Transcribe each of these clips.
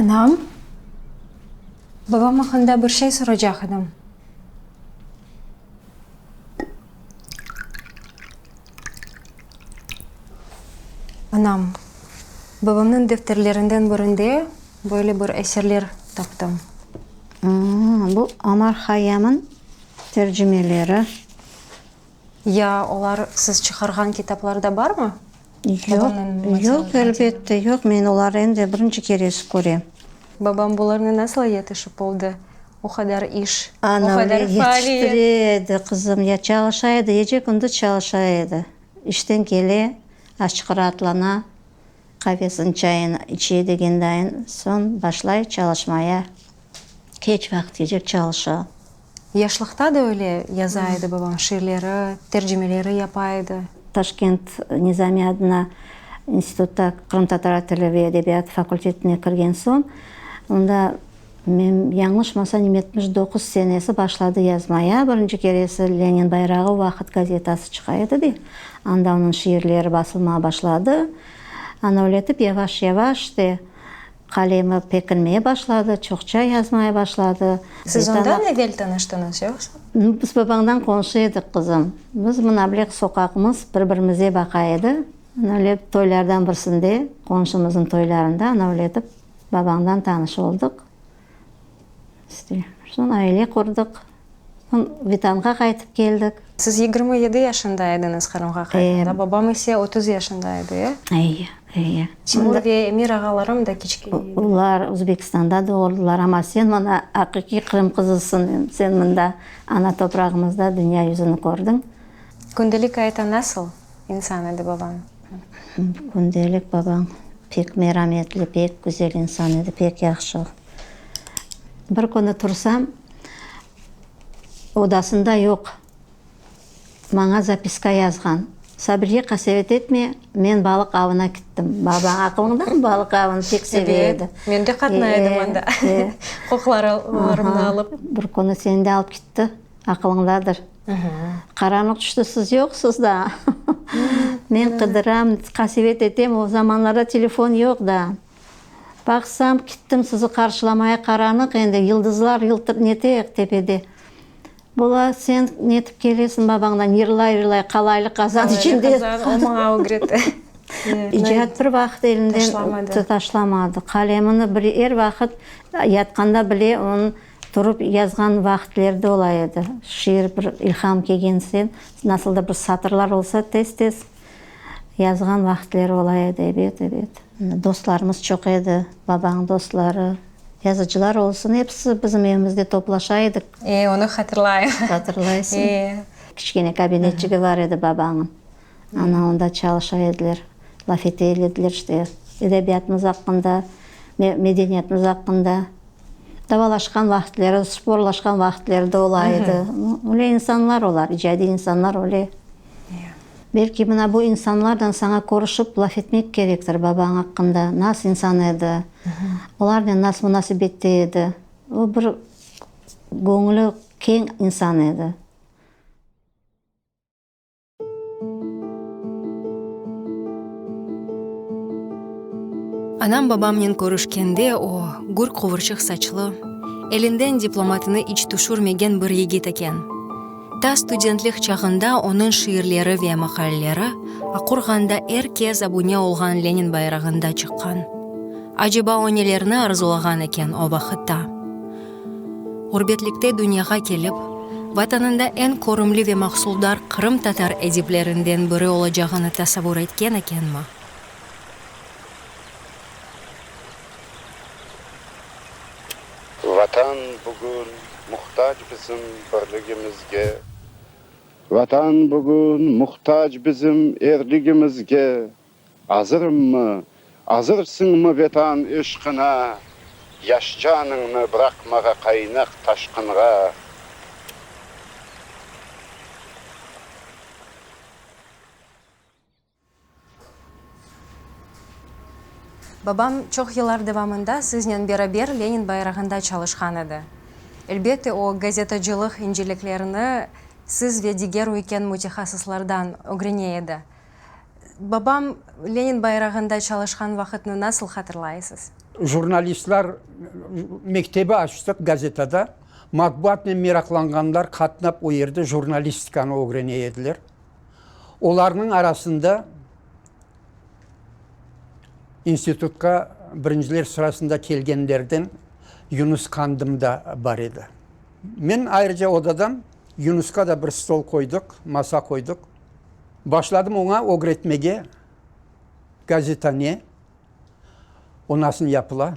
Anam, babam aqqında bir şey soracaq edim. Anam, babamnıñ defterlerinden birinde böyle bir eserler taptım. Bu Omar Hayyamnıñ tercimeleri. Ya olar siz çıqarğan kitaplarda barmı? Yoq, yoq, elbette, yoq. Men olarnı endi birinci keresi körem. Babam bularnı nasıl yetişip oldı? O qadar iş, o Ana qadar öyle faaliyet. yetiştire edi, qızım. Ya çalışa edi, gece-kündüz çalışa edi. İşten kele, azçıq raatlana, qavesini, çayını içe degendayın, soñ başlay çalışmaya. Keç vaqıtgece çalışa. Yaşlıqta da öyle yaza edi babam, şiirleri, tercimeleri yapa edi. Taşkent Nizami adına institutta qırımtatar tili ve edebiyatı fakultetine kirgen soñ, onda, men yañlışmasam, 79 senesi başladı yazmaya. Birinci keresi Lenin bayrağı o vaqıt gazetası çıqa edi de, anda onıñ şiirleri basılmağa başladı. Ana öyle etip yavaş-yavaş işte Qalemi pekinmeye başladı, çoqça yazmaya başladı. Siz ondan evel tanıştıñız, yoqsa? Biz babañdan qonşu edik, qızım. Biz mına bile soqaqımız bir-birimize baqa edi. Ana öyle toylardan birisinde, qonşumıznıñ toylarında ana öyle etip babañdan tanış oldıq. İşte, soñ aile qurdıq. Soñ Vetanğa qaytıp keldik. Siz 27 yaşında ediñiz Qırımğa qaytqanda, babam ise 30 yaşında edi, e? Eyi, eyi. Timur ve Emir ağalarım da kiçkene edi. Olar Özbekistanda doğurdılar, amma sen mına aqiqiy Qırım qızısıñ, sen mında ana toprağımızda dünya yüzüni kördiñ. Kündelik ayta nasıl insan edi babañ? Kündelik babañ pek merametli, pek güzel insan edi, pek yahşı. Bir künü tursam, Odasında yoq. Maña zapiska yazğan. Sabriye, qasevet etme, men balıq avına kittim. Babañ aqılıñdamı, balıq avını pek seve edi. Men de qatnay edim anda, qoqlarımnı alıp. Bir künü seni de alıp kitti, aqılıñdadır. Qaranlıq tüşti, siz yoqsız da. Men qıdıram, qasevet etem, o zamanlarda telefon yoq da. Baqsam, kittim sizi qarşılamaya, qaranıq endi, yıldızlar yıltır nete tepede. Bola, sen netip kelesiñ babañdan, yırlay-yırlay qalaylı qazan içinde. Qalaylı qazan, o maña ögretti. İcat bir vaqıt elinden taşlamadı. Qalemini bir er vaqıt, yatqanda bile onıñ turıp yazğan vaqıtleri de ola edi. Şiir bir ilham kelgen sen, nasıl da bir satırlar olsa, tez-tez Yazğan vaqıtleri ola edi, ebet, ebet. Dostlarımız çoq edi, babañıñ dostları, yazıcılar olsun, episi bizim evimizde toplaşa edik. E, onı hatırlayım. Hatırlaysıñ? E. Kiçkene kabinetçigi bar edi babañıñ. Ana, onda çalışa ediler, laf ete ediler, işte, edebiyatımız aqqında, medeniyetimiz aqqında. Davalaşqan vaqıtleri, sporlaşqan vaqıtleri de ola edi. Öyle insanlar olar, icadiy insanlar öyle. Belki mına bu insanlardan saña körüşip laf etmek kerektir babañ aqqında, nas insan edi, olarnen nas munasebette edi. O bir göñlü keñ insan edi. Anam babamnen körüşkende o, gür quvurçıq saçlı, elinden diplomatını iç tüşürmegen bir yigit eken. Ta studentlik çağında onıñ şiirleri ve maqaleleri Aqurğanda er kes abune olğan Lenin bayrağında çıqqan. Aceba o nelerni arzulağan eken o vaqıtta? Ğurbetlikte dünyağa kelip, Vatanında eñ körümli ve mahsuldar qırımtatar ediplerinden biri olacağını tasavvur etken ekenmi? Vatan bugün muhtac bizim birligimizge. Vatan bugün muhtac bizim erligimizge. Azırımmı, azırsıñmı Vetan eşqına, Yaş canıñnı bıraqmağa qaynaq taşqınğa? Babam çoq yıllar devamında siznen beraber Lenin bayrağında çalışqan edi. Elbette, o, gazetacılıq inceliklerini siz ve diger üyken mütehassıslardan ögrene edi. Babam Lenin bayrağında çalışqan vaqıtnı nasıl hatırlaysız? Jurnalistler mektebi açtıq gazetada. Matbuatnen meraqlanğanlar qatnap o yerde jurnalistikanı ögrene ediler. Olarnıñ arasında institutqa birinciler sırasında kelgenlerden Yunus Qandım da bar edi. Men ayrıca odadan Yunusqa da bir stol qoydıq, masa qoydıq. Başladım oña ögretmege, gazeta ne, o nasıl yapıla,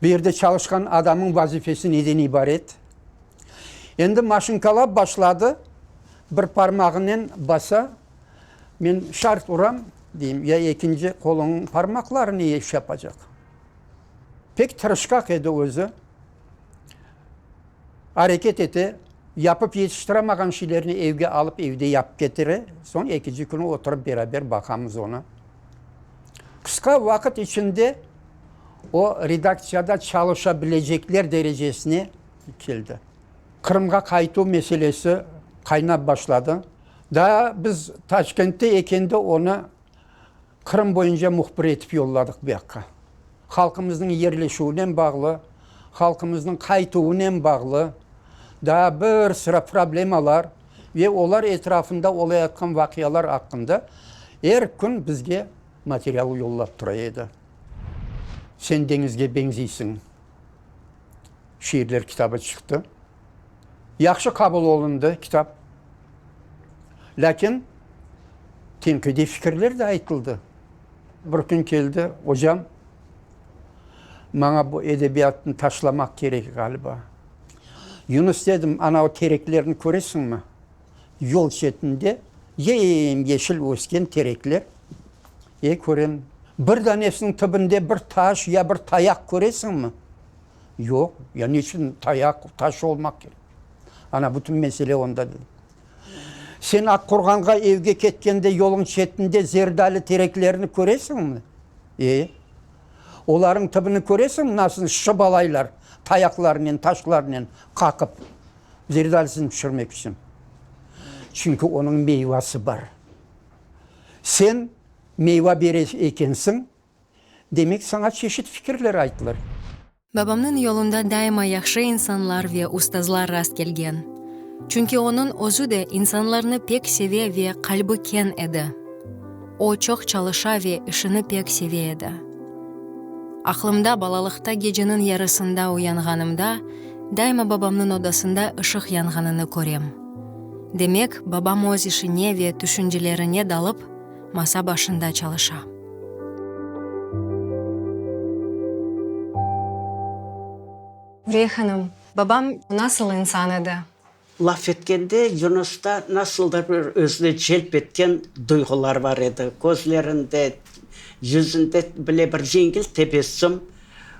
bu yerde çalışqan adamnıñ vazifesi neden ibaret. Endi maşinkalap başladı, bir parmağınen basa, men şart uram, deyim, ya ekinci qoluñnıñ parmaqları ne iş yapacaq? Pek tırışqaq edi özü. Areket ete, yapıp yetiştiramağan şeylerni evge alıp evde yapıp ketire, soñ ekinci künü oturıp beraber baqamız onı. Qısqa vaqıt içinde o redaktsiyada çalışa bilecekler derecesine keldi. Qırımğa qaytuv meselesi qaynap başladı. Daa biz Taşkentte ekende onı Qırım boyunca mühbir etip yolladıq bu yaqqa. Halqımıznıñ yerleşüvinen bağlı, halqımıznıñ qaytuvınen bağlı daa bir sıra problemalar ve olar etrafında olayatqan vaqialar aqqında er kün bizge material yollap tura edi. Sen deñizge beñziysiñ şiirler kitabı çıqtı. Yahşı qabul olundı kitap. Lâkin tenqidiy fikirler de aytıldı. Bir kün keldi, Ocam, maña bu edebiyatnı taşlamaq kerek ğaliba. Yunus, dedim, ana o tereklerni köresiñmi? Yol çetinde yem-yeşil ösken terekler. E, körem. Bir danesiniñ tübünde bir taş ya bir tayaq köresiñmi? Yoq. Ya niçün tayaq, taş olmaq kerek? Ana, bütün mesele onda, dedim. Sen Aqqurğanğa evge ketkende yoluñ çetinde zerdali tereklerini köresiñmi? E. Olarıñ tübüni köresiñmi, nasıl şıbalaylar tayaqlarnen, taşlarnen qaqıp, zerdalisini tüşürmek içün? Çünki onıñ meyvası bar. Sen meyva bere ekensiñ, demek saña çeşit fikirler aytılır. Babamnıñ yolunda daima yahşı insanlar ve ustazlar rast kelgen. Çünki onıñ özü de insanlarnı pek seve ve qalbi keñ edi. O, çoq çalışa ve işini pek seve edi. Aqlımda, balalıqta geceniñ yarısında uyanğanımda, daima babamnıñ odasında ışıq yanğanını körem. Demek, babam öz işine ve tüşüncelerine dalıp, masa başında çalışa. Uriye hanım, babam nasıl insan edi? Laf etkende Yunusta nasıldır bir özüne celp etken duyğular bar edi. Közlerinde, yüzünde bile bir yengil tebessüm.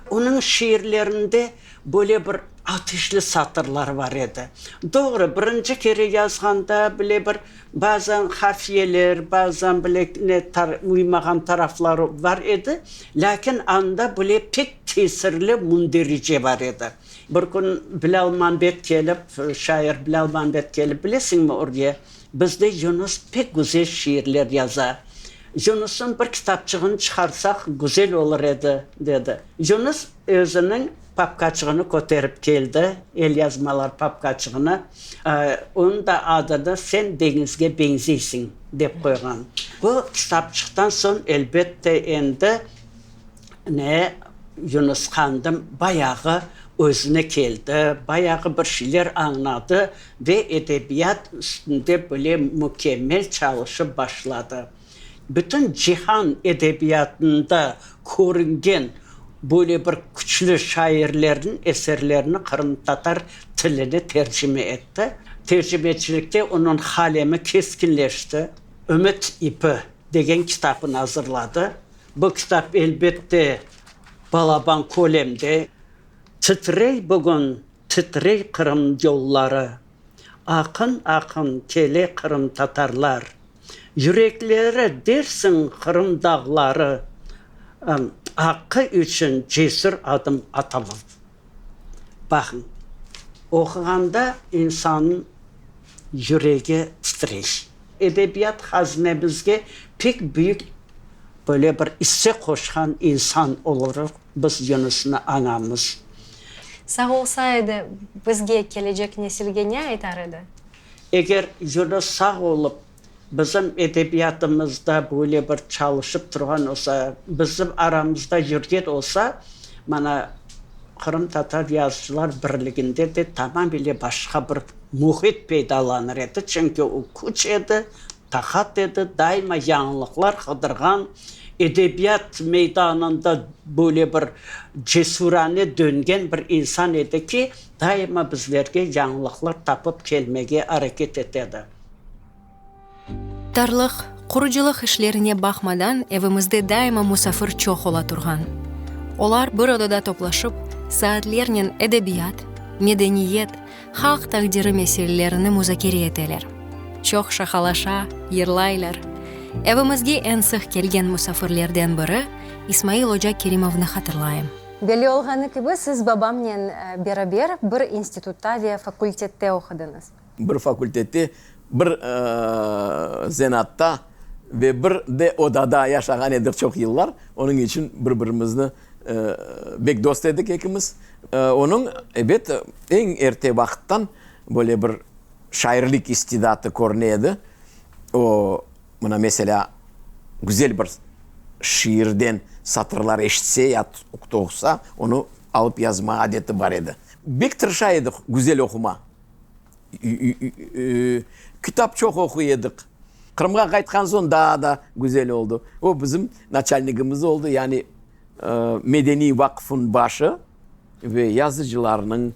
Onıñ şiirlerinde böyle bir ateşli satırlar bar edi. Doğru, birinci kere yazğanda bile bir Bazen hafiyeler, bazen bile ne uymağan tarafları bar edi, lâkin anda bile pek tesirli münderice bar edi. Bir kün Bilâl Mambet kelip, şair Bilâl Mambet kelip, bilesiñmi, Ürge, bizde Yunus pek güzel şiirler yaza. Yunusnıñ bir kitapçığını çıqarsaq, güzel olur edi, dedi. Yunus özüniñ papkaçığını köterip keldi, elyazmalar papkaçığını. Onıñ da adını Sen deñizge beñzeysiñ dep qoyğan. Bu kitapçıqtan soñ, elbette, endi ne Yunus Qandım bayağı özüne keldi, bayağı bir şeyler añladı ve edebiyat üstünde böyle mükemmel çalışıp başladı. Bütün cihan edebiyatında körüngen böyle bir küçlü şairlerniñ eserlerini qırımtatar tiline tercime etti. Tercimeçilikte onıñ qalemi keskinleşti. Ümüt ipi degen kitabını azırladı. Bu kitap, elbette, balaban kölemde. Titrey bugün, titrey Qırım yolları. Aqın-aqın kele qırımtatarlar. Yürekleri dersiñ Qırım dağları, Aqqı içün cesür adım atalar. Baqıñ, oquğanda insannıñ yüregi titrey. Edebiyat hazinemizge pek büyük. Böyle bir isse qoşqan insan olaraq biz Yunusnı añamız. Sağ olsa edi, bizge, kelecek nesilge ne aytar edi? Eger Yunus sağ olıp, bizim edebiyatımızda böyle bir çalışıp turğan olsa, bizim aramızda yürgen olsa, mana, Qırımtatar yazıcılar birliginde de tamamile başqa bir mühit peydalanır edi, çünki o küç edi, Taqat edi, daima yañılıqlar qıdırğan, edebiyat meydanında böyle bir cesürane döngen bir insan edi ki, daima bizlerge yañılıqlar tapıp kelmege areket etedi. Tarlıq, qurucılıq işlerine baqmadan, evimizde daima musafir çoq ola turğan. Olar bir odada toplaşıp, saatlernen edebiyat, medeniyet, Halq taqdiri meselelerini muzakere eteler. Çoq şaqalaşa, yırlaylar. Evimizge eñ sıq kelgen musafirlerden biri İsmail oca Kerimovnı hatırlayım. Belli olğanı kibi, siz babamnen beraber bir institutta ve fakultette oqudıñız. Bir fakultette, bir zenatta ve bir de odada yaşağan edik çoq yıllar. Onıñ içün bir-birimizni bek dost edik ekimiz. Onıñ, ebet, eñ erte vaqıttan böyle bir şairlik istidatı körüne edi. O, mına, meselâ, güzel bir şiirden satırlar eşitse ya oqusa, onı alıp yazma adeti bar edi. Bek tırışa edik güzel oquma. Kitap çoq oquy edik. Qırımğa qaytqan soñ daa da güzel oldı. O bizim naçalnigimiz oldı, yani Medeniy vaqfıñ başı ve yazıcılarnıñ,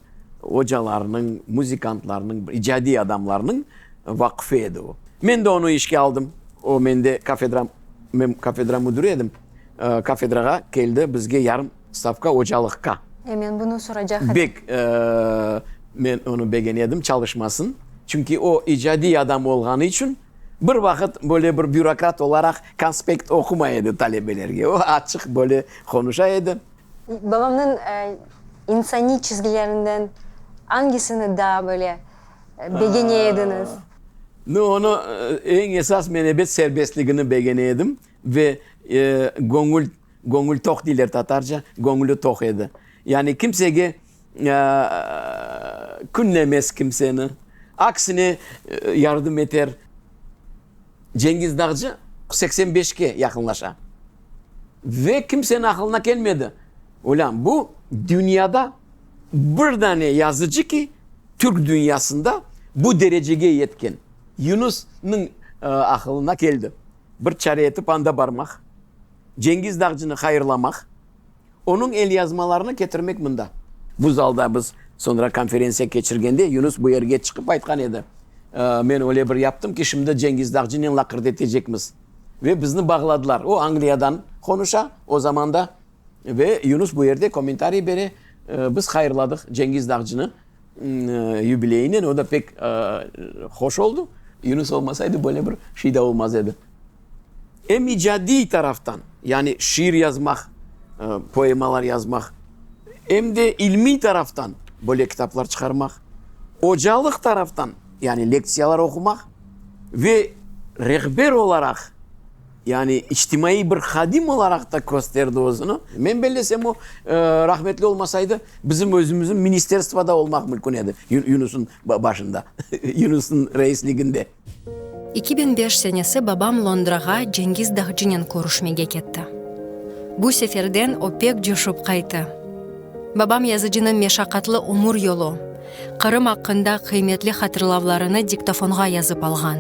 ocalarnıñ, muzikantlarnıñ, icadiy adamlarnıñ vaqfı edi o. Men de onı işke aldım. O mende kafedra, men kafedra müdiri edim, kafedrağa keldi bizge yarım stavka ocalıqqa. E, men bunı soracaq edim. Bek men onı begene edim, çalışmasın. Çünki o icadiy adam olğanı içün Bir vaqıt böyle bir bürokrat olaraq konspekt oqumay edi talebelerge. O açıq böyle qonuşa edi. Babamnıñ insaniy çizgilerinden angisini daa böyle begene ediñiz? Nu, onı eñ esas men ebet serbestligini begene edim ve göñül, göñül toq deyler tatarca, göñlü toq edi. Yani kimsege Künlemez kimseni, aksine yardım eter. Cengiz Dağcı 85-ke yaqınlaşa. Ve kimseniñ aqılına kelmedi, olân, bu dünyada bir dane yazıcı ki, türk dünyasında bu derecege yetken. Yunusnıñ aqılına keldi, bir çare etip anda barmaq, Cengiz Dağcını hayırlamaq. Onıñ elyazmalarını ketirmek mında. Bu zalda biz soñra konferentsiya keçirgende Yunus bu yerge çıqıp aytqan edi, Men öyle bir yaptım ki, şimdi Cengiz Dağcınen laqırdı etecekmiz. Ve bizni bağladılar. O, Angliyadan qonuşa o zamanda. Ve Yunus bu yerde kommentariy bere. Biz hayırladıq Cengiz Dağcını yubileyinen. O da pek hoş oldı. Yunus olmasaydı, böyle bir şey de olmaz edi. Em icadiy taraftan, yani şiir yazmaq, poemalar yazmaq, em de ilmiy taraftan, böyle kitaplar çıqarmaq, ocalıq taraftan, yani lektsiyalar oqumaq ve rehber olaraq, yani içtimaiy bir hadim olaraq da kösterdi özüni. Men bellesem, o, rahmetli olmasaydı, bizim özümizniñ ministerstvo da olmaq mümkün edi Yunusnıñ başında, Yunusnıñ reisliginde. 2005 senesi babam Londrağa Cengiz Dağcınen körüşmege ketti. Bu seferden o pek coşup qaytı. Babam yazıcınıñ meşaqatlı ömür yolu, Qırım aqqında qıymetli hatırlavlarını diktofonğa yazıp alğan.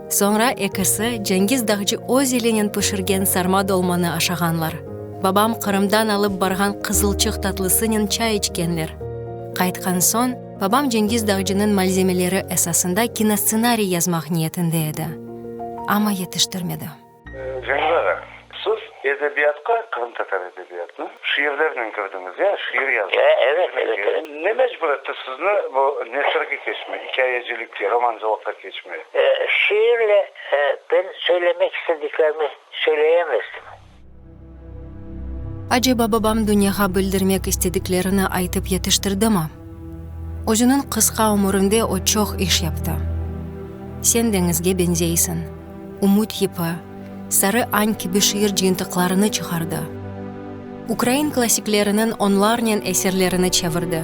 Soñra ekisi Cengiz Dağcı öz elinen pişirgen sarma dolmanı aşağanlar. Babam Qırımdan alıp barğan qızılçıq tatlısınen çay içkenler. Qaytqan soñ, Babam Cengiz Dağcınıñ malzemeleri esasında kinostsenariy yazmaq niyetinde edi, amma yetiştirmedi. Cengiz ağa, siz edebiyatqa, qırımtatar edebiyatına şiirlernen kirdiñiz, ya? Şiir yazdıñız. Evet, evet, evet. Ne mecbur etti sizni bu nesirge keçmeye, ikâyecilikke, romancılıqqa keçmeye? Şiirle ben söylemek istediklerimi söyleyemezdim. Aceba babam dünyağa bildirmek istediklerini aytıp yetiştirdimi? Özüniñ qısqa ömürinde o çoq iş yaptı. Sen deñizge beñzeysiñ, ümüt yipi, Sarı añ kibi şiir cıyıntıqlarını çıqardı. Ukrain klassikleriniñ onlarnen eserlerini çevirdi.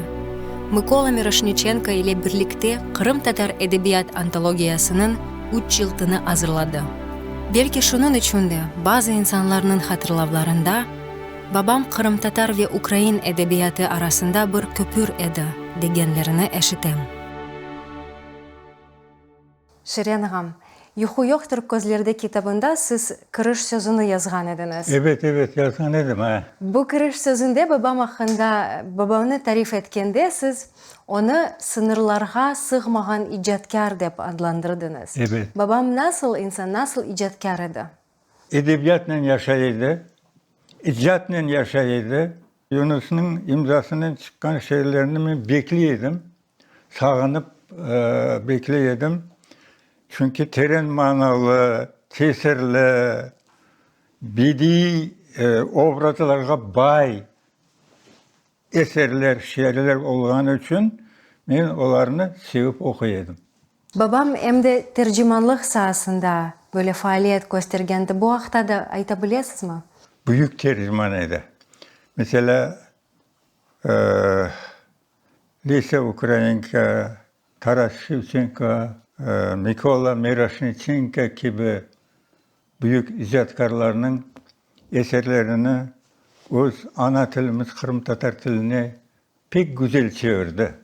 Mıkola Miroşniçenko ile birlikte Qırımtatar edebiyat antologiyasınıñ üç cıltını azırladı. Belki şunıñ içün de bazı insanlarnıñ hatırlavlarında babam qırımtatar ve ukrain edebiyatı arasında bir köpür edi degenlerini eşitem. Şirin ağam, Yuqu yoqtır közlerde kitabında siz kiriş sözüni yazğan ediñiz. Ebet, ebet, yazğan edim, a. Bu kiriş sözünde babam aqqında, babamnı tarif etkende siz onı sıñırlarğa sığmağan icatkâr dep adlandırdıñız. Ebet. Babam nasıl insan, nasıl icatkâr edi? Edebiyatnen yaşay edi, icatnen yaşay edi. Yunusnıñ imzasınen çıqqan şiirlerini men bekley edim. Sağınıp bekley edim, çünki teren manalı, tesirli, bediiy obrazlarğa bay eserler, şiirler olğanı içün men olarnı sevip oquy edim. Babam em de tercimanlıq saasında böyle faaliyet köstergendi. Bu aqta da ayta bilesizmi? Büyük terciman edi. Meselâ, Lesâ Ukrainka, Taras Şevçenko, Mikola Miroşniçenko kibi büyük icatkârlarnıñ eserlerini öz ana tilimiz qırımtatar tiline pek güzel çevirdi.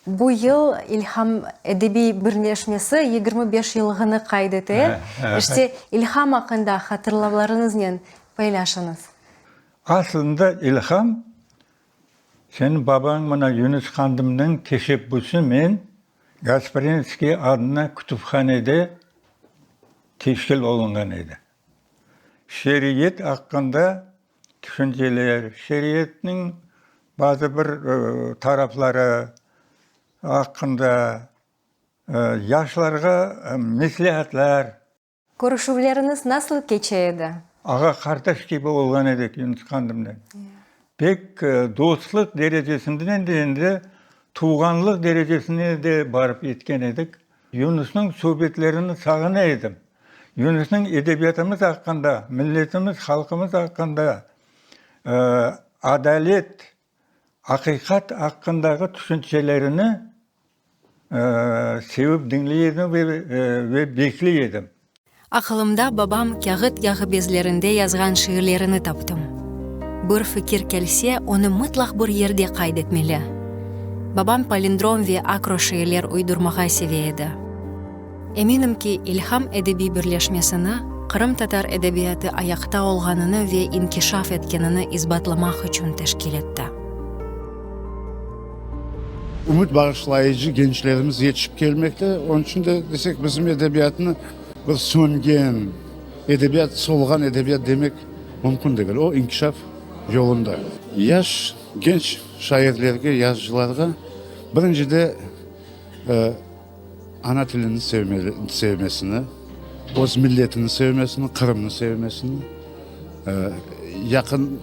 Bu yıl İlham edebiy birleşmesi 25 yıllığını qayd ete. İşte, İlham aqqında hatırlavlarıñıznen paylaşıñız. Aslında İlham Seniñ babañ mına Yunus Qandımnıñ teşebbüsimen Gasprinskiy adına kütüphanede teşkil olunğan edi. Şeriyet aqqında tüşünceler, şeriyetniñ bazı bir tarafları aqqında yaşlarğa mesleatlar. Körüşüvleriñiz nasıl keçe edi? Ağa-qardaş kibi olğan edik Yunus Qandımnen. Pek dostluq derecesinden de endi tuvğanlıq derecesine de barıp yetken edik. Yunusnıñ subetlerini sağına edim. Yunusnıñ edebiyatımız aqqında, milletimiz, halqımız aqqında, adalet, Aqiqat aqqındağı tüşüncelerini sevip diñley edim ve bekley edim. Aqılımda babam kâğıt yağı bezlerinde yazğan şiirlerini taptım. Bir fikir kelse, onı mıtlaq bir yerde qayd etmeli. Babam palindrom ve akroşiirler uydurmağa seve edi. Eminim ki, İlham edebiy birleşmesini qırımtatar edebiyatı ayaqta olğanını ve inkişaf etkenini isbatlamaq içün teşkil etti. Ümüt bağışlayıcı gençlerimiz yetişip kelmekte. Onıñ içün de desek, bizim edebiyatnı bir söngen edebiyat, solğan edebiyat demek mümkün degil. O, inkişaf yolunda. Yaş, genç şairlerge, yazıcılarğa birincide Ana tilini sevmesini, öz milletini sevmesini, Qırımnı sevmesini, yaqın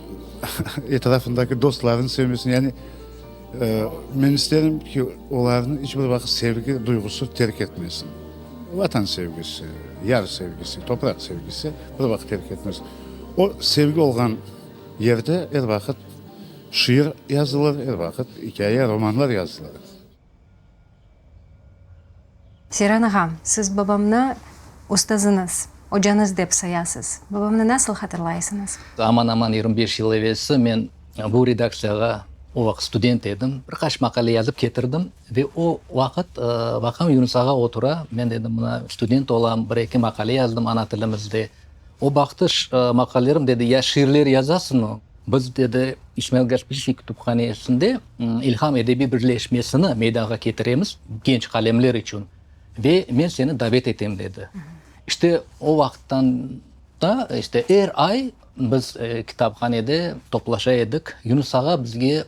etrafındaki dostlarını sevmesini, yani men isterim ki, olarnı iç bir vaqıt sevgi duyğusı terk etmesin. Vatan sevgisi, yar sevgisi, topraq sevgisi bir vaqıt terk etmesin. O sevgi olğan yerde er vaqıt şiir yazılır, er vaqıt ikâye, romanlar yazılır. Seyran ağa, siz babamnı ustazıñız, ocañız dep sayasız. Babamnı nasıl hatırlaysıñız? Aman-aman 25 yıl evelsi men bu redaktsiyağa, o vaqıt student edim, bir qaç maqale yazıp ketirdim ve o vaqıt baqam Yunus ağa otura, men dedim, mına student olam, bir-eki maqale yazdım ana tilimizde. O baqtı maqalelerim, dedi, ya şiirler yazasıñmı? Biz, dedi, İsmail Gasprinskiy kütüphanesinde İlham edebiy birleşmesini meydanğa ketiremiz genç qalemler içün ve men seni davet etem, dedi. İşte, o vaqıttan da, işte, er ay biz kitaphanede toplaşa edik. Yunus ağa bizge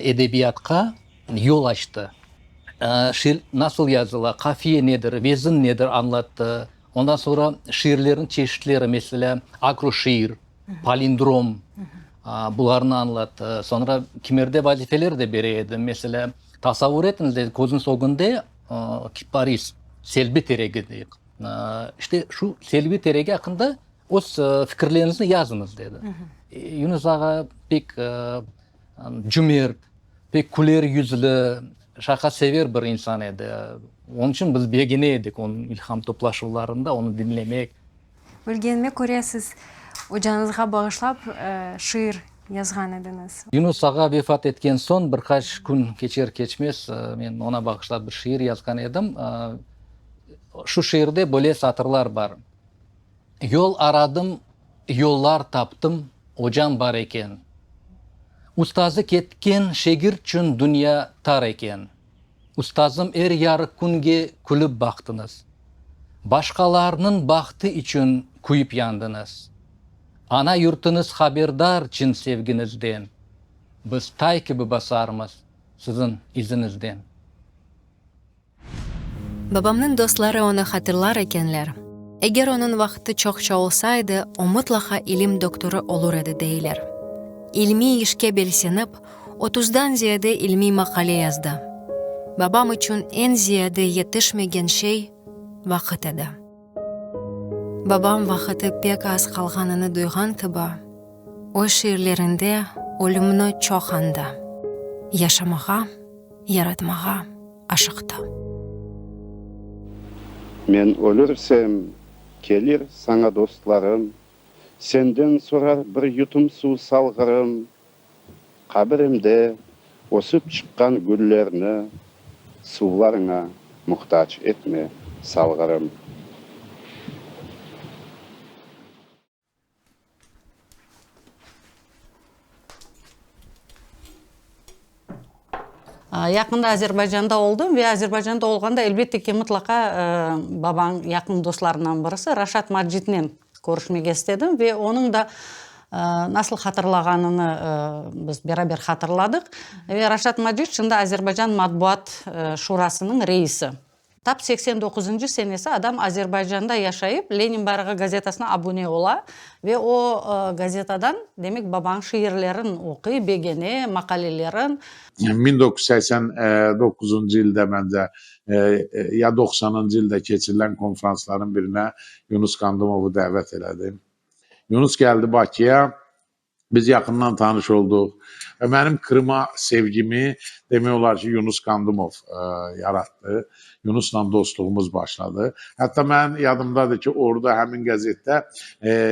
edebiyatqa yol açtı. Şiir nasıl yazıla, qafiye nedir, vezin nedir añlattı. Ondan soñra şiirlerniñ çeşitleri, meselâ, akroşiir, palindrom, bularnı añlattı. Soñra kimerde vazifeler de bere edi. Meselâ, tasavvur etiñiz, dedi, közüñiz ögünde kiparis, selbi teregi deyik. İşte, şu selbi teregi aqqında. Öz fikirleriñizni yazıñız, dedi. Yunus ağa pek cümert, pek küler yüzlü, şaqa sever bir insan edi. Onıñ içün biz begene edik onıñ ilham toplaşuvlarında onı diñlemek. Bilgenime köre, siz ocañızğa bağışlap şiir yazğan ediñiz. Yunus ağa vefat etken soñ bir qaç kün keçer-keçmez men oña bağışlap bir şiir yazğan edim. Şu şiirde böyle satırlar bar. Yol aradım, yollar taptım, ocam bar eken. Ustazı ketken şegirtçün dünya tar eken. Ustazım er yarıq künge külip baqtıñız. Başqalarnıñ bahtı içün küyip yandıñız. Ana yurtuñız haberdar çın sevgiñizden. Biz tay kibi basarmız siziñ iziñizden. Babamnıñ dostları onı hatırlar ekenler, eger onıñ vaqtı çoqça olsaydı, o mıtlaqa ilim doktorı olur edi, deyler. İlmiy işke belsenip, otuzdan ziyade ilmiy maqale yazdı. Babam içün eñ ziyade yetişmegen şey vaqıt edi. Babam vaqıtı pek az qalğanını duyğan kibi, öz şiirlerinde ölümni çoq añdı, yaşamağa, yaratmağa aşıqtı. Men ölürsem, kelir saña dostlarım, Senden sorar bir yutum suv salğırım. Qabirimde ösüp çıqqan güllerni Suvlarıña muhtac etme, salğırım. Yaqında Azerbaycanda oldım ve Azerbaycanda olğanda, elbette ki, mıtlaqa babañ yaqın dostlarından birisi Raşat Macitnen körüşmege istedim ve onıñ da nasıl hatırlağanını biz beraber hatırladıq. Ve Raşat Macit şimdi Azerbaycan Matbuat Şurasınıñ reisi. Tap 89-ncı senesi adam Azerbaycanda yaşayıp, Lenin bayrağı gazetasına abune ola ve o gazetadan, demek, babañ şiirlerin oquy, begene, maqalelerin. 1989-cı ildə məncə, ya 90-ıncı ildə keçirilən konfransların birinə Yunus Qandımovu dəvət elədim. Yunus gəldi Bakıya. Biz yaxından tanış olduq və mənim Krıma sevgimi demək olar ki, Yunus Qandımov yaratdı. Yunusla dostluğumuz başladı. Hətta mənim yadımdadır ki, orada həmin qəzetdə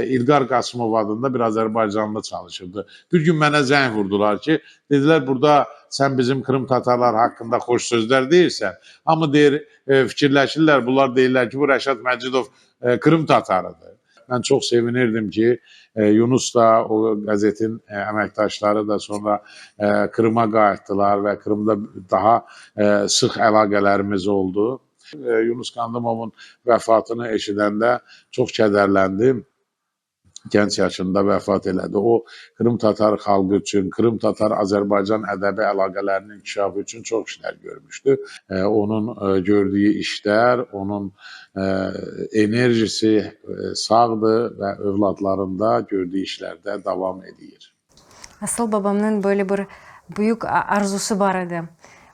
İlqar Qasımov adında bir azərbaycanlı çalışırdı. Bir gün mənə zəng vurdular ki, dedilər, burada sən bizim Krım tatarlar haqqında xoş sözlər deyirsən. Hamı deyir, fikirləşirlər, bunlar deyirlər ki, bu Rəşad Məcidov Krım tatarıdır. Mən çox sevinirdim ki, Yunus da, o qəzetin əməkdaşları da sonra Krıma qayıtdılar və Krımda daha sıx əlaqələrimiz oldu. Yunus Qandımovun vəfatını eşidəndə çox kədərləndim. Gənc yaşında vəfat elədi. O, Krım tatar xalqı üçün, Krım tatar-Azərbaycan ədəbi əlaqələrinin inkişafı üçün çox işlər görmüşdü. Onun gördüyü işlər, onun enerjisi sağdır və övladlarında gördüyü işlərdə davam eləyir. Asıl babamnıñ böyle bir büyük arzusı bar edi,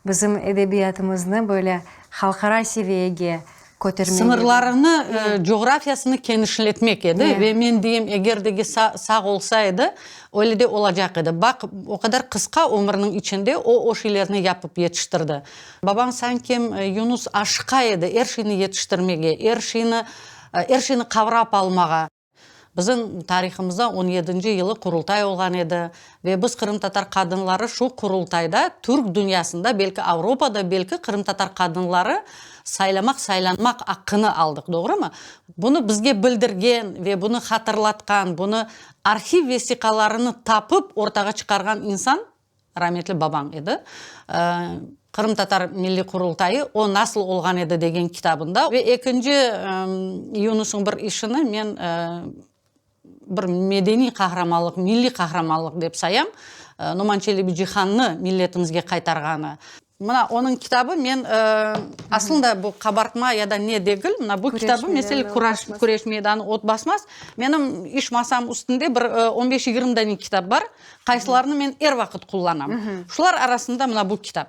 bizim edebiyatımıznı böyle halqara seviyege kötermege. Sıñırlarını, coğrafiyasını kenişletmek edi ve men deyim, eger degi sağ olsa edi, öyle de olacaq edi. Baq, o qadar qısqa ömürniñ içinde o, o şeylerni yapıp yetiştirdi. Babam sanki Yunus aşıqa edi er şeyni yetiştirmege, er şeyni, er şeyni qavrap almağa. Bizim tarihımızda on yedinci yılı Qurultay olğan edi ve biz qırımtatar qadınları şu Qurultayda türk dünyasında, belki Avropada, belki qırımtatar qadınları saylamaq, saylanmaq aqqını aldıq, doğrumı? Bunı bizge bildirgen ve bunı hatırlatqan, bunı arhiv vesiqalarını tapıp ortağa çıqarğan insan Rametli babañ edi. Qırımtatar Milliy Qurultayı, o nasıl olğan edi degen kitabında. Ve ekinci Yunusıñ bir işini men bir medeniy qahramanlıq, milliy qahramanlıq dep sayam, Noman Çelebicihannı milletimizge qaytarğanı. Mına onıñ kitabı men aslında bu qabartma ya da ne degil, mına bu kitabı mesele Küreş meydanı ot basmaz. Menim iş masam üstünde bir on beş-yigirmi dane kitap bar, qaysılarını men er vaqıt qullanam. Şular arasında mına bu kitap.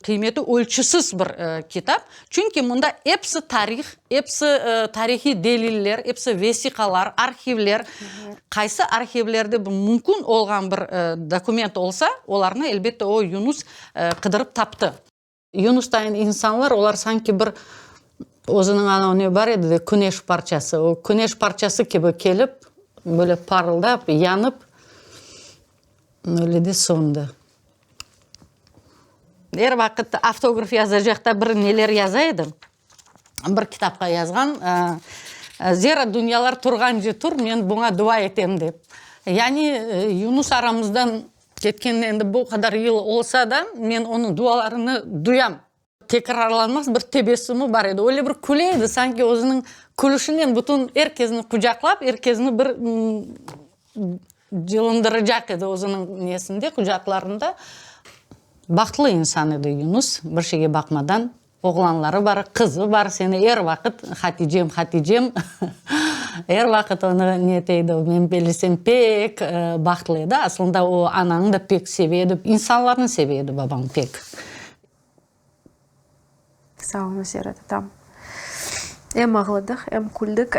qıymeti ölçüsiz bir kitap. Çünki mında episi tarih, episi tarihiy deliller, episi vesiqalar, arhivler. Qaysı arhivlerde mümkün olğan bir dokument olsa, olarnı, elbette, o Yunus qıdırıp taptı. Yunus dayın insanlar, olar sanki bir özüniñ anavı ne bar edi de, küneş parçası, o küneş parçası kibi kelip, böyle parıldap, yanıp, öyle de söndi. Er vaqıt avtograf yazacaqta bir neler yaza edim. Bir kitapqa yazğan, Zera dünyalar turğance tur, men buña dua etem dep. Yani Yunus aramızdan ketkenine endi bu qadar yıl olsa da, men onıñ dualarını duyam. Tekrarlanmaz bir tebessümi bar edi. Öyle bir küle edi, sanki özüniñ külüşinen bütün er kesni qucaqlap, er kesni bir cılındıracaq edi özüniñ nesinde, qucaqlarında. Bahtlı insan edi Yunus, bir şeyge baqmadan. Oğlanları bar, qızı bar, seni er vaqıt Haticem, Haticem, er vaqıt onı ne ete edi, men bilsem, pek bahtlı edi. Aslında o ananı da pek seve edi, insanlarnı seve edi babam pek. Sağ oluñız, Zera tatam. Em ağladıq, em küldik.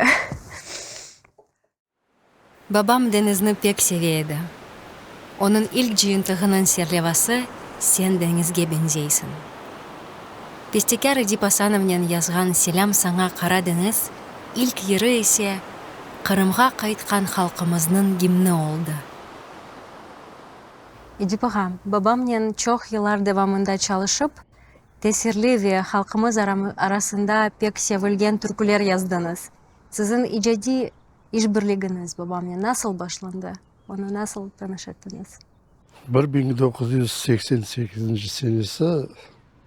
Babam deñizni pek seve edi. Onıñ ilk cıyıntığınıñ serlevası Sen deñizge beñzeysiñ. Bestekâr Edip Asanovnen yazğan Selâm saña, Qara deñiz ilk yırı ise Qırımğa qaytqan halqımıznıñ gimni oldı. Edip ağa, babamnen çoq yıllar devamında çalışıp, tesirli ve halqımız arasında pek sevilgen türküler yazdıñız. Siziñ icadiy işbirligiñiz babamnen nasıl başlandı? Onı nasıl tanış ettiñiz? 1988 senesi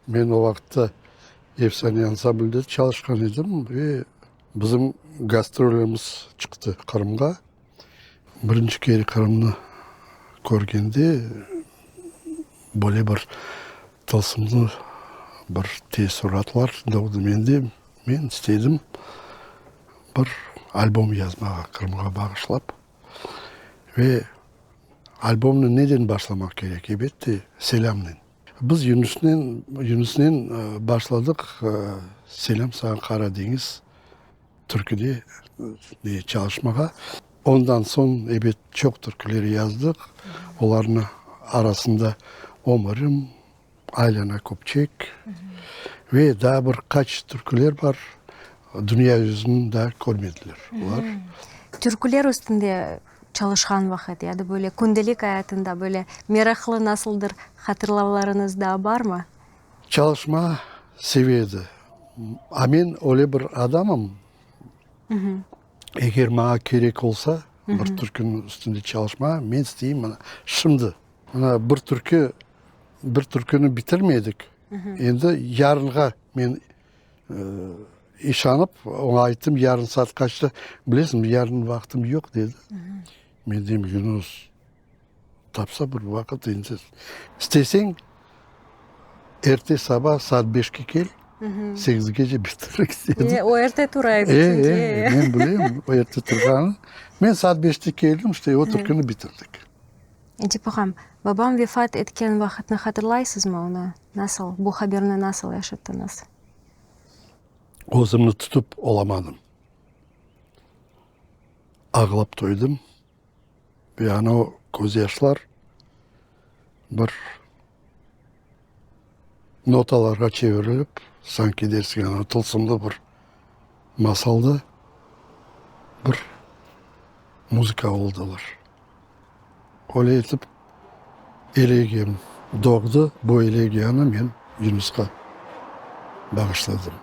men o vaqıtta Efsane ansamblde çalışqan edim ve bizim gastrolimiz çıqtı Qırımğa. Birinci kere Qırımnı körgende böyle bir tılsımlı bir teessuratlar doğdı mende. Men istedim bir albom yazmağa Qırımğa bağışlap. Ve albomnı neden başlamaq kerek? Ebette, selâmnen. Biz Yunusnen, Yunusnen başladıq Selâm saña, Qara deñiz türküde çalışmağa. Ondan soñ, ebet, çoq türküler yazdıq. Olarnıñ arasında Ömürim, Aylana köpçek ve daa bir qaç türküler bar, dünya yüzüni daa körmediler olar. Türküler üstünde çalışqan vaqıt ya da böyle kündelik ayatında böyle meraqlı nasıldır hatırlavlarıñız daa barmı? Çalışma seve edi. A men öyle bir adamım, eger maña kerek olsa bir türküniñ üstünde çalışmağa, men isteyim mına şimdi. Mına bir türkü, bir türküni bitirmedik. Endi yarınğa men işanıp, oña ayttım, yarın saat qaçta? Bilesiñmi, yarın vaqtım yoq, dedi. Men deyim, Yunus, tapsa bir vaqıt endi. İsteseñ, erte saba saat beşke kel, segizgece bitirik, dedim. O erte tura edi çünki. E, e, men bilem, o erte turğanı. Men saat beşte keldim, işte, o türküni bitirdik. Edip ağam, babam vefat etken vaqıtnı hatırlaysızmı onı? Nasıl, bu haberni nasıl eşittiñiz? Özümni tutıp olamadım. Ağlap toydım ve ana o közyaşlar bir notalarğa çevirilip, sanki dersiñ ana tılsımlı bir masalda bir muzıka oldılar. Öyle etip, elegiyam doğdı, bu elegiyanı men Yunusqa bağışladım.